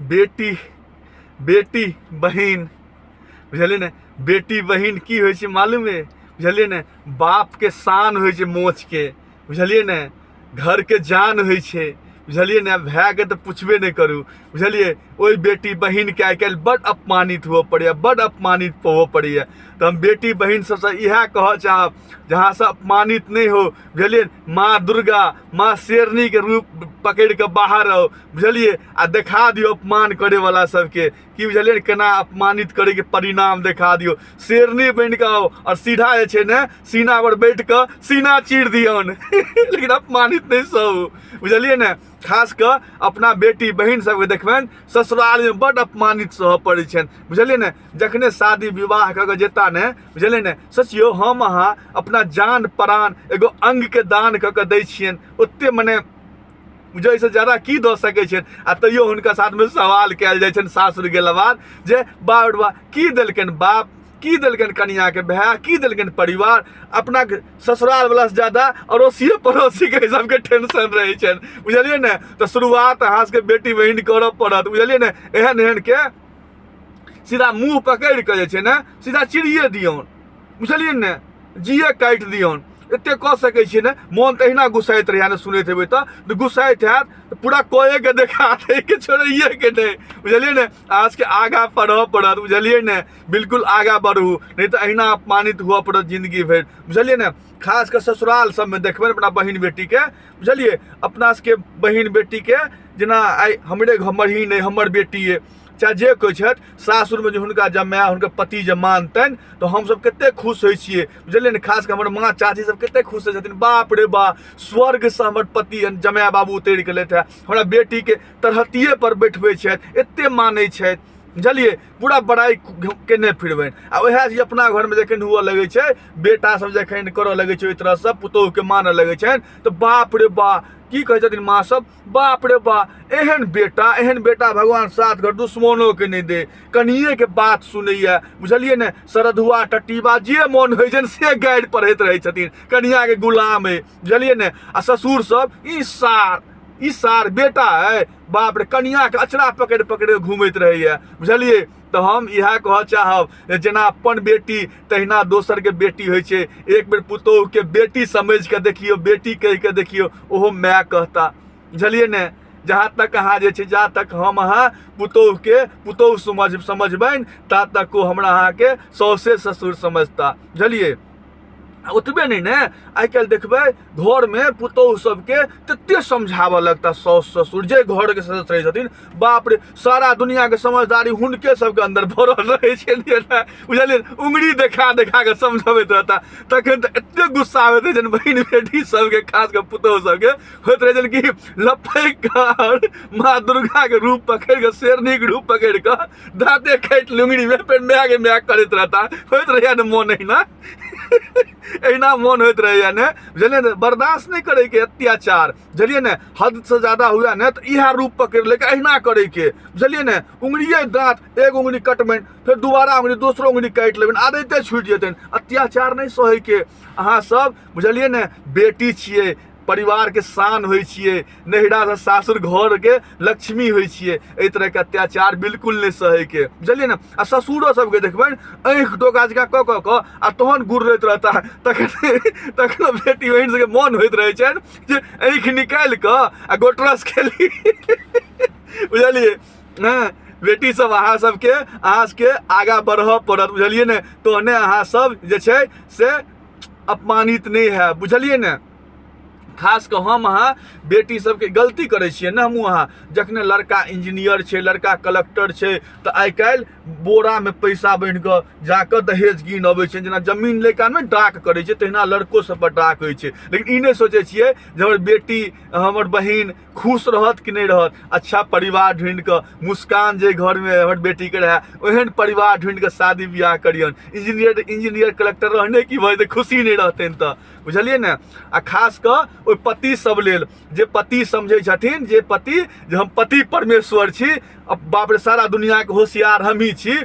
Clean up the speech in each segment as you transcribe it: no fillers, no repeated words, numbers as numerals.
बेटी बेटी बहिन, बुझलियै ने? बेटी बहिन की होइ छै मालूम अइ? बुझलियै ने? बापके शान होइ छै मोछके, बुझलियै ने? घरके जान होइ छै, बुझलियै ने? भायके तऽ पुछबे नहि करू, बुझलियै? ओहि बेटी बहिनके आइ काल्हि बड्ड अपमानित हुअ पड़ैए, बड्ड अपमानित हुअ पड़ैए। तऽ हम बेटी बहिन सबसँ इएह कहऽ चाहब जे अहाँसब अपमानित नहि होउ, बुझलियै? माँ दुर्गा, माँ शेरनीके रूप पकड़ि कऽ बाहर आउ, बुझलियै? आ देखा दियौ अपमान करैवला सबके की, बुझलियै ने, केना अपमानित करैके परिणाम देखा दियौ। शेरनी बनि कऽ आउ आओर सीधा जे छै ने सीनापर बैठ कऽ सीना चीर दियौन, लेकिन अपमानित नहि सहू, बुझलियै ने? खास कऽ अपना बेटी बहिन सबके देखबनि ससुरालमे बड्ड अपमानित सहऽ पड़ै छनि, बुझलियै ने? जखने शादी विवाह कऽ कऽ जेता ने, बुझलियै ने, सोचियौ हम अहाँ अपना जान प्राण एगो अङ्गके दान कऽ कऽ दै छियनि, ओते मने जाहिसँ ज्यादा की दऽ सकै छियनि, आ तैयो हुनका साथमे सवाल कयल जाइ छनि सासुर गेला बाद जे बाप रे बाप की देलकनि बाप, की देलकनि कनिआँके भाय, की देलकनि परिवार। अपना ससुरालवलासँ ज्यादा अड़ोसिए पड़ोसीके सबके टेंशन रहै छनि, बुझलियै ने? तऽ शुरुआत अहाँ सबके बेटी बहिन करऽ पड़त, बुझलियै ने? एहन एहनके सीधा मुँह पकड़ि कऽ जे छै ने सीधा चिड़िए दियौन, बुझलियै ने? जिए काटि दियौन, एते कऽ सकै छियै ने? मोन तऽ अहिना गुस्साइत रहैए ने, सुनैत हेबै तऽ गुस्साइत हैत, तऽ पूरा कएके देखा दैके छोड़ैएके नहि, बुझलियै ने? अहाँ सबके आगाँ पढ़ऽ पड़त, बुझलियै ने? बिल्कुल आगाँ बढ़ू, नहि तऽ अहिना अपमानित हुअ पड़त जिन्दगी भरि, बुझलियै ने? खास कऽ ससुराल सबमे देखबनि अपना बहिन बेटीके, बुझलियै? अपना सबके बहिन बेटीके जेना आइ हमरे बहिन अइ, हमर बेटी अइ, चाहे जे कोइ छथि, सासुरमे जे हुनका जमाए, हुनकर पति जे मानतनि तऽ हमसब कतेक खुश होइ छियै, बुझलियै ने? खास कऽ हमर माँ चाची सब कतेक खुश होइ छथिन, बाप रे बा, स्वर्गसँ हमर पति जमाए बाबू उतरि गेलथि हेँ, हमरा बेटीके तरहत्थिएपर बैठबै छथि, एतेक मानै छथि, बुझलियै? पूरा बड़ाइ केने फिरबनि। आ उएह चीज अपना घरमे जखन हुअ लगै छै, बेटा सब जखन करऽ लगै छै ओहि तरहसँ, पुतोहुके मानऽ लगै छनि, तऽ बाप रे बा की कहै छथिन माँ सब, बाप रे बा, एहन बेटा, एहन बेटा भगवान सात घर दुश्मनोके नहि दे, कनिएके बात सुनैए, बुझलियै ने? सरधुआ टटीबा जे मोन होइ छनि से गारि पढ़ैत रहै छथिन, कनियाके गुलाम अइ, बुझलियै ने? आ ससुर सब ई सार, ई सार बेटा अइ, बाप रे, कनियाके अचरा पकड़ि पकड़ि घुमैत रहैए, बुझलियै? तऽ हम इएह कहऽ चाहब जे जेना अपन बेटी तहिना दोसरके बेटी होइ छै। एक बेर पुतोहुके बेटी समझि कऽ देखियौ, बेटी कहि कऽ देखियौ, ओहो माय कहता, बुझलियै ने? जहाँ तक अहाँ जे छै, जा तक हम अहाँ पुतोहुके पुतोहु समझबनि ता तक ओ हमरा अहाँके सौसे ससुर समझता, बुझलियै? ओतबे नहि ने, आइ काल्हि देखबै घरमे पुतोहु सबके तते समझाबऽ लगता साउस ससुर, जे घरके सदस्य रहै छथिन, बाप रे, सारा दुनिआके समझदारी हुनके सबके अन्दर भरल रहै छै, बुझलियै? उंगरी देखा देखा कऽ समझबैत रहता। तखन तऽ एते गुस्सा आबैत रहै छनि बहिन बेटी सबके, खास कऽ पुतोहु सबके, होइत रहै छनि कि लपकि कऽ माँ दुर्गाके रूप पकड़ि कऽ, शेरनीके रूप पकड़ि कऽ दाँते काटि लुंगड़ीमे फेर मायके माय करैत रहता। होइत रहैए ने मोन एहिना, एहिना मोन होइत रहैए ने, बुझलियै ने? बर्दाश्त नहि करैके अत्याचार, बुझलियै ने? हदसँ ज्यादा हुए ने तऽ इएह रूप पकड़ि लैके, एहिना करैके, बुझलियै ने? उंगलिए दाँत, एगो उंगली कटबनि, फेर दोबारा उंगली, दोसरो उंगली काटि लेबनि, आदते छुटि जेतनि। अत्याचार नहि सहैके अहाँ सब, बुझलियै ने? बेटी छियै, परिवारके शान होइ छियै, नैहरासँ सासुर घरके लक्ष्मी होइ छियै, एहि तरहके अत्याचार बिल्कुल नहि सहैके, बुझलियै ने? आ ससुरो सबके देखबनि आँखि डोका जकाँ कऽ कऽ कऽ आ तहन गुर्रैत रहता, तखन तखनो बेटी बहिन सबके मोन होइत रहै छनि जे आँखि निकालि कऽ आ गोटरस खेली, बुझलियै? हँ, बेटी सब, अहाँ सबके आगाँ बढ़ऽ पड़त, बुझलियै ने? तहने अहाँ सब जे छै से अपमानित नहि हैब, बुझलियै ने? खास कऽ हम अहाँ बेटी सबके गलती करै छियै ने हमहूँ अहाँ, जखने लड़का इंजीनियर छै, लड़का कलेक्टर छै, तऽ आइ काल्हि बोरामे पैसा बान्हि कऽ जाकऽ दहेज गिन अबै छै। जेना जमीन लै कालमे डाक करै छै, तहिना लड़को सबपर डाक होइ छै। लेकिन ई नहि सोचै छियै जे हमर बेटी, हमर बहिन खुश रहत कि नहि रहत। अच्छा परिवार ढूँढि कऽ, मुस्कान जे घरमे हमर बेटीके रहए, ओहन परिवार ढूँढि कऽ शादी बियाह करियौन। इंजीनियर इंजीनियर कलेक्टर रहने की भऽ जेतै, खुशी नहि रहतनि तऽ, बुझलियै ने? आ खास कऽ ओहि पति सब लेल, जे पति समझै छथिन जे पति जे हम पति परमेश्वर छी, बाप रे, सारा दुनिआके होशियार हमही छी,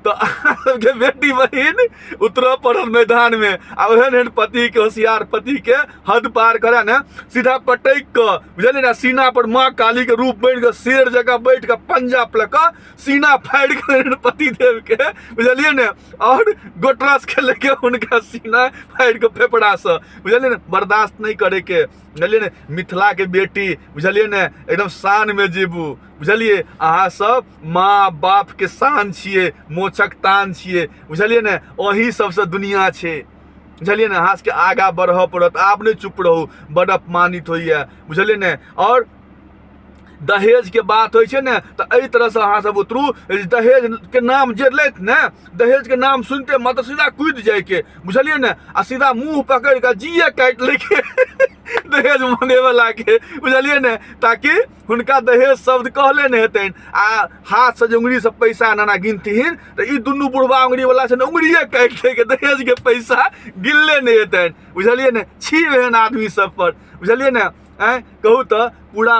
तऽ अहाँ सबके बेटी बहिन उतरऽ पड़ल मैदानमे आ ओहन एहन पतिके, होशियार पतिके हद पार करए ने, सीधा पटकि कऽ, बुझलियै ने, सीना पर माँ कालीके रूप बनि कऽ शेर जकाँ बैठ कऽ पंजा लऽ कऽ सीना फाड़ि कऽ पतिदेवके, बुझलियै ने, आओर गोटरस के लेके हुनका सीना फाड़ि कऽ फेफड़ासँ, बुझलियै ने, बर्दाश्त नहि करैके, बुझलियै ने। मिथिलाके बेटी, बुझलियै ने, एकदम शानमे जीबू, बुझलियै। अहाँ सब माँ बापके शान छियै, मोछक तान छियै, बुझलियै ने। अहीं सबसँ दुनिया छै, बुझलियै ने। अहाँ सबके आगाँ बढ़ऽ पड़त, आब नहि चुप रहू, बड अपमानित होइए, बुझलियै ने। आओर दहेजके बात होइ छै ने, तऽ एहि तरहसँ अहाँ सब उतरू। दहेजके नाम जे लेत ने, दहेजके नाम सुनिते मतलब सीधा कूदि जाइके, बुझलियै ने, आ सीधा मुँह पकड़ि कऽ जिए काटि लैके दहेज मांगेवलाके, बुझलियै ने, ताकि हुनका दहेज शब्द कहले नहि हेतनि। आ हाथसँ जे उंगरीसँ पैसा एना एना गिनथिन तऽ ई दुनू बुढ़बा उंगरीवला छै ने, उंगरिए काटि दैके दहेजके पैसा गिनले नहि हेतनि, बुझलियै ने। छी एहन आदमी सब पर, बुझलियै ने। आँय कहू तऽ पूरा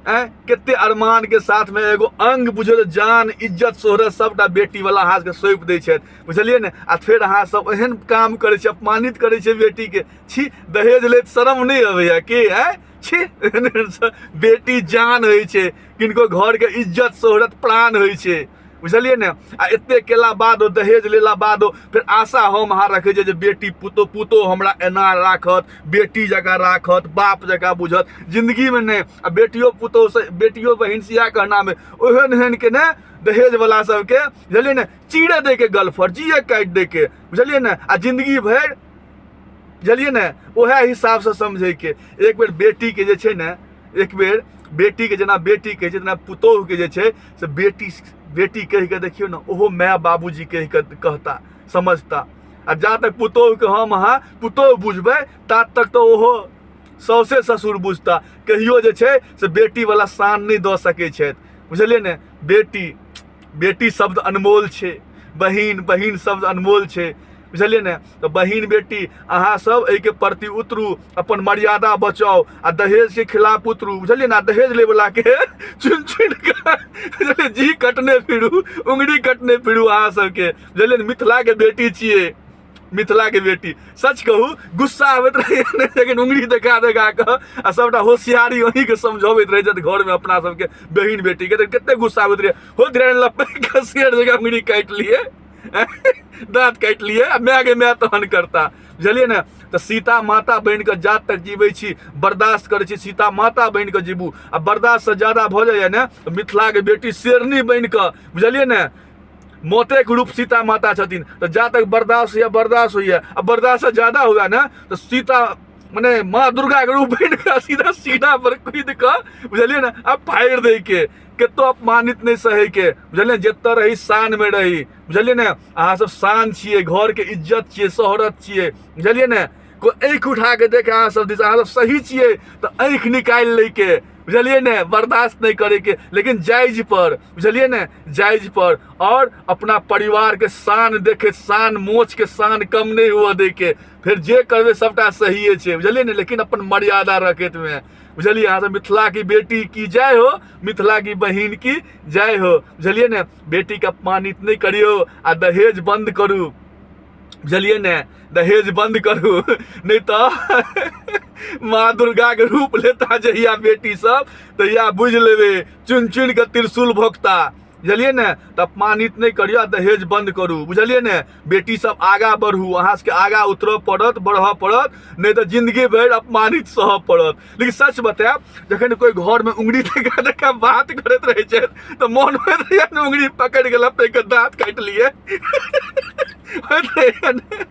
आँय कते अरमान के साथ में एगो अंग बुझियौ तऽ जान इज्जत शोहरत सबटा बेटी वाला अहाँ सबके सौंपि दै छथि, बुझलियै ने। आ फेर अहाँ सब एहन काम करै छी, अपमानित करै छियै बेटी के। छी, दहेज लैत शरम नहि अबैया की? आँय छी, एहन एहन बेटी जान होइ छै, किनको घरके इज्जत शोहरत प्राण होइ छै, बुझलियै ने। आ एते केला बादो, दहेज लेला बादो फेर आशा हम अहाँ रखै छियै जे बेटी पुतोह, पुतोह हमरा एना राखत, बेटी जकाँ राखत, बाप जकाँ बुझत, जिन्दगीमे नहि। आ बेटियो पुतोहसँ, बेटियो बहिनसँ इएह कहनामे ओहन एहनके ने दहेजवला सबके, बुझलियै ने, चीरे दैके गलफर, जिए काटि दैके, बुझलियै ने। आ जिन्दगी भरि, बुझलियै ने, उएह हिसाबसँ समझैके। एक बेर बेटीके जे छै ने, एक बेर बेटीके जेना बेटी कहै छै तेना पुतोहुके जे छै से बेटी बेटी कहि कऽ देखियौ ने, ओहो माय बाबूजी कहि कऽ कहता, समझता। आ जा तक पुतोहुके हम अहाँ पुतोहु बुझबै ता तक तऽ ओहो सौसे ससुर बुझता। कहियो जे छै से बेटीवला शान नहि दऽ सकै छथि, बुझलियै ने। बेटी बेटी शब्द अनमोल छै, बहिन बहिन शब्द अनमोल छै, बुझलियै ने। तऽ बहिन बेटी अहाँ सब एहिके प्रति उतरू, अपन मर्यादा बचाउ आ दहेजके खिलाफ उतरू, बुझलियै ने। दहेज लैवलाके चुनि चुनि कऽ, बुझलियै, जी कटने फिरू, उंगरी कटने फिरू अहाँ सबके, बुझलियै ने। मिथिलाके बेटी छियै, मिथिलाके बेटी, सच कहू गुस्सा आबैत रहैए ने, लेकिन उंगली देखा देखा कऽ आ सबटा होशियारी अहीँके समझबैत रहै छथि घरमे अपना सबके बहिन बेटीके, तऽ कते गुस्सा आबैत रहैए, होइत रहै लपकि कऽ शेर जकाँ उंगली काटि लिए, दाँत काटि लिए, आ माय गे माय तहन करता, बुझलियै ने। तऽ सीता माता बनि कऽ जात तक जीबै छी, बर्दाश्त करै छी, सीता माता बनि कऽ जीबू। आ बर्दाश्तसँ ज्यादा भऽ जाइए ने, तऽ मिथिलाके बेटी शेरनी बनि कऽ, बुझलियै ने, मौतेके रूप सीता माता छथिन। तऽ जा तक बर्दाश्त होइए बर्दाश्त होइए, आ बर्दाश्तसँ ज्यादा हुए ने तऽ सीता मने माँ दुर्गाके रूप बनि कऽ सीधा सीना पर कूदि कऽ, बुझलियै ने, आ फाड़ि दैके, कतहु अपमानित नहि सहैके, बुझलियै। जतऽ रही शानमे रही, बुझलियै ने। अहाँ सब शान छियै, घरके इज्जत छियै, शोहरत छियै, बुझलियै ने। कोइ आँखि उठा कऽ देखे अहाँ सब दिस, अहाँ सब सही छियै तऽ आँखि निकालि लैके, बुझलियै ने, बर्दाश्त नहि करैके, लेकिन जायज पर, बुझलियै ने, जायज पर। आओर अपना परिवारके शान देखे, शान मोछके शान कम नहि हुअ दैके, फेर जे करबै सबटा सहिए छै, बुझलियै ने, लेकिन अपन मर्यादा रखैतमे, बुझलियै। अहाँ सब मिथिला की बेटी की जय हो, मिथिला की बहिन की जय हो, बुझलियै ने। बेटीके अपमानित नहि करियौ आ दहेज बन्द करू, बुझलियै ने, दहेज बंद करू, नहि तऽ माँ दुर्गा के रूप लेता जहिया बेटी सब तहिया बुझि लेबै चुनि चुनि कऽ त्रिशूल भोगता, बुझलियै ने। तऽ अपमानित नहि करियौ आ दहेज बंद करू, बुझलियै ने। बेटी सब आगाँ बढ़ू, अहाँ सबके आगाँ उतरऽ पड़त, बढ़ऽ पड़त, नहि तऽ जिंदगी भरि अपमानित सहऽ पड़त। लेकिन सच बतायब, जखन कोइ घरमे उंगली देखा देखा बात करैत रहै छै तऽ मोन होइत रहैए ने उंगली पकड़ि कऽ लपटि कऽ दाँत काटि लिए, होइत रहैए ने,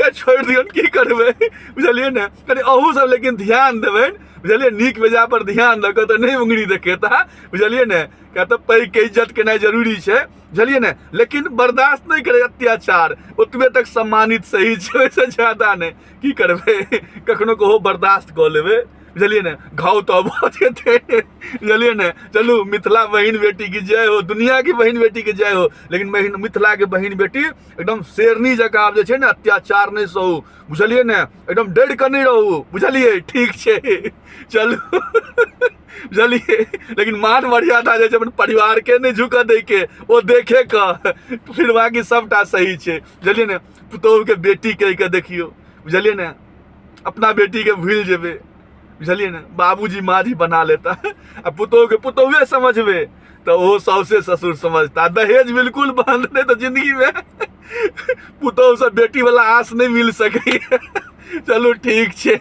छोड़ि दियौन, की करबै, बुझलियै ने। कनि अहूँ सब लेकिन ध्यान देबै, बुझलियै, नीक बेजा पर ध्यान दऽ कऽ तऽ नहि उंगली देखेता, बुझलियै ने। किया तऽ पैघके इज्जत केनाइ जरूरी छै, बुझलियै ने। लेकिन बर्दाश्त नहि करै अत्याचार, ओतबे तक सम्मानित सही छै, ओहिसँ ज्यादा नहि। की करबै, कखनो कहो बर्दाश्त कऽ लेबै, बुझलियै ने, घाव तऽ भऽ जेतै, बुझलियै ने। चलू, मिथिला बहिन बेटी की जय हो, दुनिया की बहिन बेटी के जय हो, लेकिन बहिन मिथिला के बहिन बेटी एकदम शेरनी जकाँ आब जे छै ने अत्याचार नहि सहू, बुझलियै ने, एकदम डरि कऽ नहि रहू, बुझलियै। ठीक छै, चलू। बुझलियै? लेकिन मान मर्यादा जे छै अपन परिवारके नहि झुकऽ दैके, ओ देखे कऽ फिर बाँकी सभटा सही छै, बुझलियै ने? पुतोहुके बेटी कहि कऽ देखियौ, बुझलियै ने? अपना बेटीके भूलि जेबै, बुझलियै ने? बाबूजी माँजी बना लेता। आ पुतोहुके पुतोहुए समझबै तऽ ओहो साउसे ससुर समझता। दहेज बिल्कुल बंद, नहि तऽ जिंदगीमे पुतोहुसँ बेटीवला आस नहि मिल सकैए। चलू ठीक छै।